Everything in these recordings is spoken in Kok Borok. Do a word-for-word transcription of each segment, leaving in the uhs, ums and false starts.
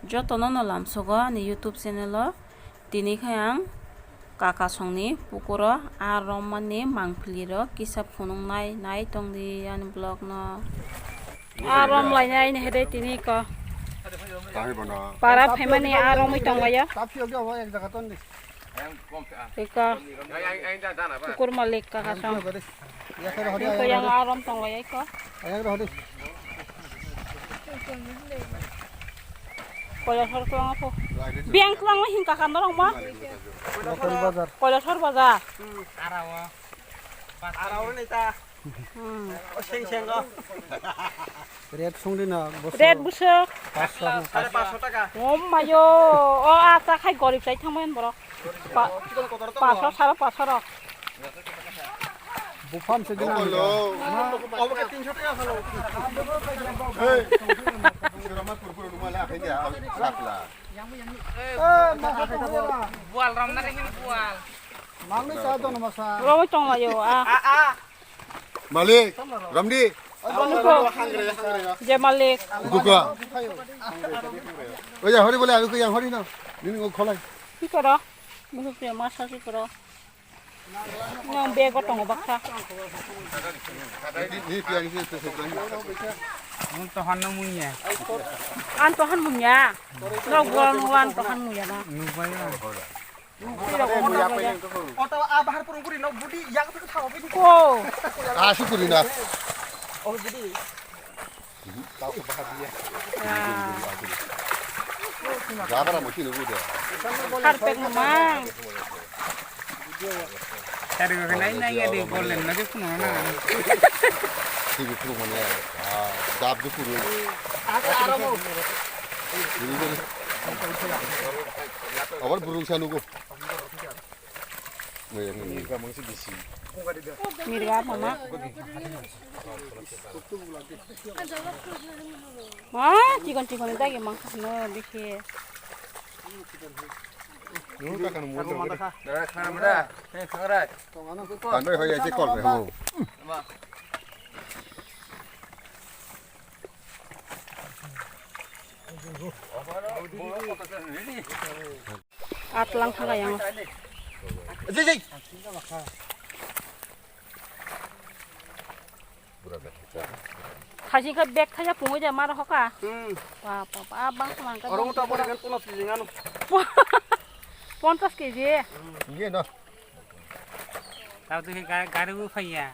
Jotono no lamsogo ani YouTube channel o. Tini khe ang kaka songni pukuro a romani mangpili rok kisa phunuk nai nai tongdi ani vlog no. A rom lainai ni hede tini ko. Para phaimani a romwi tonglaio. Iko pukur malik kaka song. Iko yang arom tong lai iko. Koilasor klang apo. Biang klang hin kaka norong ma. Koilasor bazar. Seng seng o. Red sungri na bosok. Red bosok. Sare paso taka. Om mayo. O a ta khai gorib sai thangmani borok. Paso sare paso rok. Bufam se gina. Obo ke tinso taka halo. Hey. Sirama kurkuru numa la khai dia. Sakla. Eh, masa tong ya. Bual ram na rehin bual. Mangni sa dono masa. Robo tong la yo a. A a. Malik, Ramdi. Aboni ko. Je Malik. Duka. Oya, hori bole, aku yang hori no. Nini ngo kholai. Ki koro? Musu pe masa ki koro? Nang bego tongo baksa. Ni, ni piang ni se se. Mun to hanno munya. An to han munya. No gua no an to han munya na. Nubai. Oto a bahar purung puri no budi yang tu thawa pini. Oh. Asu kuri na. Oh budi. Tau bahar dia. Gabara mo tinu bude. Harpek mamang. Tari ko nai nai ya de golden na de kuno na. Tibi purung mana. Dab du purung. Aro aro mo. Abar burung sanugo. Mirga mama. Ah, chikon chikon dagi mangsa no dikhe. Kanai hoye je kol ho. Atlang thaga yang. Jai jai. Thaising kha bag thaisa pungwi de mar hoka. Hmm. Pa pa pa bang samang ka. Oro uta bore kan ponas kg ngano. Ponchas kg. Ye no. Tao tu ga-, gari bu phaiya.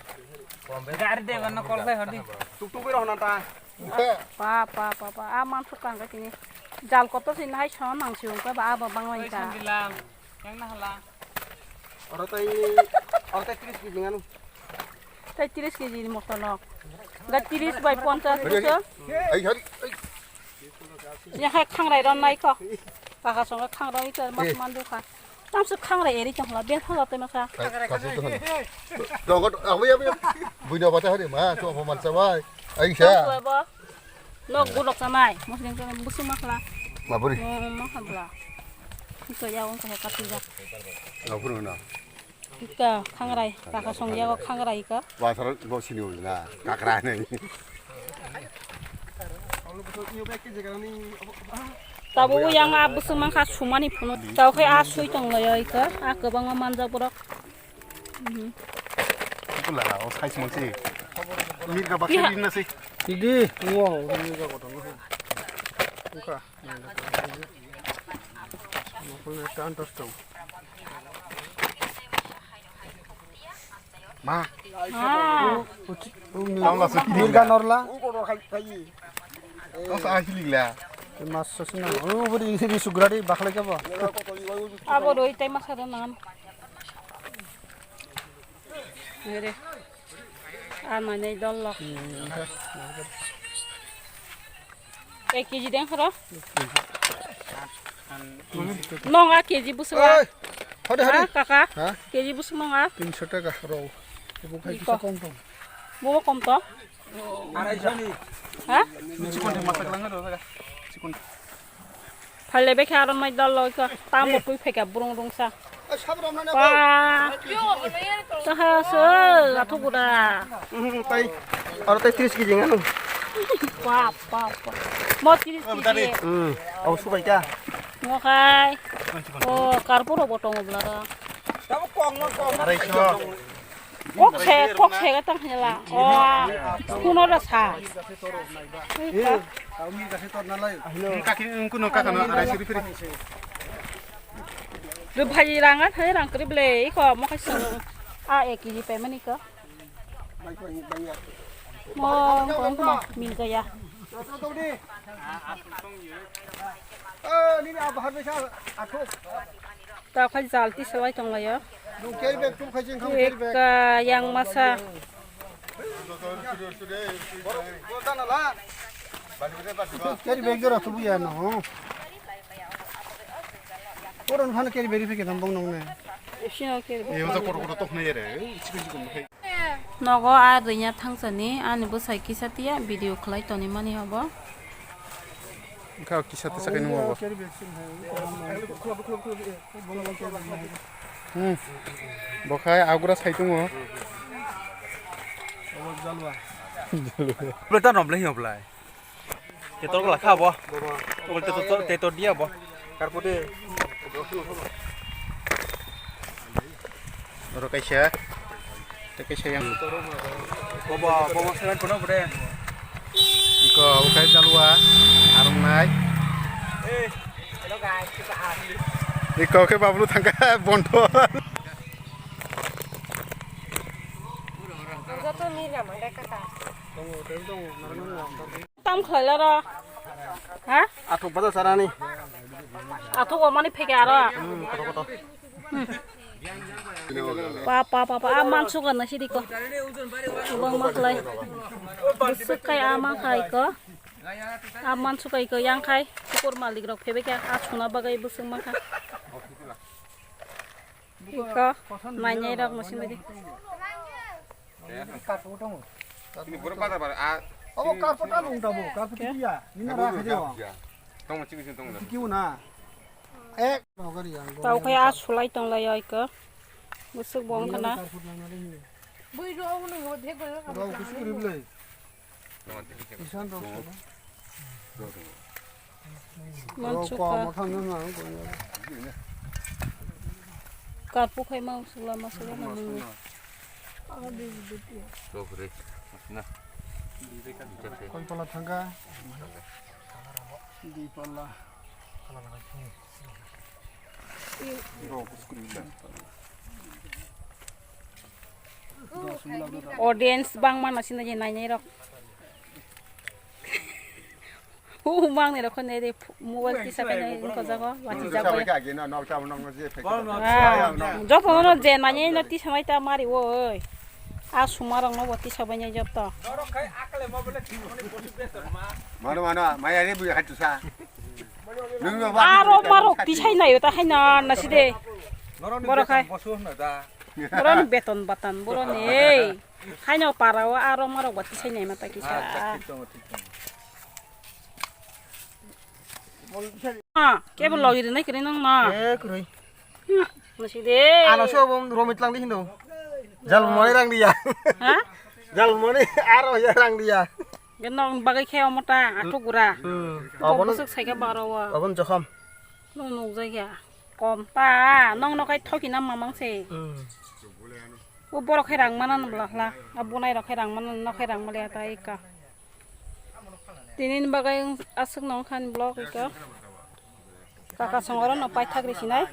Gari de ban kol phai hodi. Tuk tuk ro na ta. Pa pa pa pa a man suk kang ka tini. Jal kotor si nai son nang si ung ka ba abo bang lai ta. Yang na hala. Oro tai, oro tai tris kg nganu. Tai tris kg ni moto nok. Ga tris bai ponchas buso. Ai hari. Ya hai khangrai ron nai ko. Kaka songa khangrai ta mas mandu kha. Tamsuk khangrai eri tongla bel thala te masa. Kasu to. Dogo abu ya bu. Buino bata hari ma to man sa bai. Ai sa. Nok gulok sanai, mosling sanai, busung makla. Maburi. Oh, makla bla. Ito ya, wong kaya kati ya. Maburi na. Ika khangrai, kaka song ya, khangrai ika. Basar bo sini ul na, kakra nai. Tabo yang a busung mangkha sumani phunu. Tao khe a sui tong lo ya ika, a kwbangma manjak borok. Bula, o size mo si. Mirga baksa din na si. Idi, wow, mirga kotor. Uka. Mokol na tan tos tong. Ma. Ah. Mirga norla. Tos a hilik la. Mas sosna. O bodi ini sugradi bakla kya ba? Abo roi tai masa da nan. Nere. Ar mane dol lok. Ek kg deng khoro. Nong a kg busu a. Hode hode. Ha kaka. Ha? Kg busu nong a. Tinsho taka rw. Ibu khai kisa kom tom. Bo kom to. Ha? Chikon thai masak lang do daga. Chikon. Phale bekhe aron mai dol loi ko. Tam bo tui pheka burung rungsa. Ai, sabram nani. Ba. Taha se atu guda. Hmm, tai. Aro tai tris kg nganu. Bap bap bap. Mo tiri tiri. Hmm, au subai ka. Mo khai. O karpuro bo tongo blara. Arai so. Kok se, kok se ga tang hela. O, kuno da sa. Kaki, kuno kaka na arai siri piri. Rubhai rang a thai rang kri ble, iko mo khai song. A ek kg payment iko. Mo, mo, mo, mil gaya. Tao khai jal tisalai tonglaio. Ek, ah, yang masa. Carry bag jora tubu ya no. Koron phano carry bag riphi kedam bong nong ne. Sino carry bag. Nogo a rwina thangsani ani bwsai kisa tiya video khlai toni mani hobo. Wngkha kisa tisa khe nungo bo. Hmm. Bo khai agra sai tongo. Beta nom le hiyo blai. Tetor gula kha bo. Tetor, tetor dia bo. Karpute. Oro kaisa. Tei kaisa yang. Bobo, bobo seven kono bude. Iko, ukai jalua. Arung nai. Iko ke bablu thangka bonto. Tam khlai la ro. Ha? Athuk baja sarani. Athuk o mani pheke aro. Hmm, koto, koto. Hmm. Pa, pa, pa, pa, a man suka na sidi ko. Bang ma khlai. Busuk kai a man khai ko. A man suka iko yang khai. Kukur malik rok phebe kya a suna bagai busuk ma kha. Iko mainai rok musin bidi. Karpet tongo. Ini borok bazar bar, a, obo ini karpet tongo, tongo, tongo. Karpet kiya. Ini karpet ra kiya. Tongo, sini, sini tongo. Kiu na. Eh, nogari yang. Tau khe a sulai tong lai oi ko. Busuk bong khana. Karpet nang nari hini. Bui ro abo nang hode ko. Rau kusu riblai. Isan rok sabo. Mansuka. Karpu khai ma usula masala na nung. Koi pala thangka? Di pala. Audience bangma no sina je nainai rok. Hu mang ni rokho ne de mobile tisa kai ne ko jago wati jago. Sabai ka ge na nok ta nok je phek. Ah, joto no je nani no tisa mai ta mari wo oi. A suma rok no wati sabai ne joto. Mano mano maya re bu hatu sa. Nung no ba. Aro marok tisai nayo ta haina na side. Borok hai. Boron beton batan boron ei. Haino parao aro marok ba tisai nai mata kisa. Ah, thik tongo, thik tongo. Ah, kebo logi rinai kri nang na. Eh, kri. Hmm, masi de. Ano so bong romit lang di hindo. Jal mone rang dia. Ha? Jal mone aro ya rang dia. Genong bagai khe omota atuk gura. Hmm. Tok busuk sai ka baro wa. Abon jokham. No nuk jai ya. Kom ta, nong no kai thoki na mamang se. Hmm. O borok hai rang mana no bla hla. A bunai rok hai rang mana no kai rang male ta ika. Tinin bagai aswk nong khan blog ika. Kaka songoro no paithak ri sinai.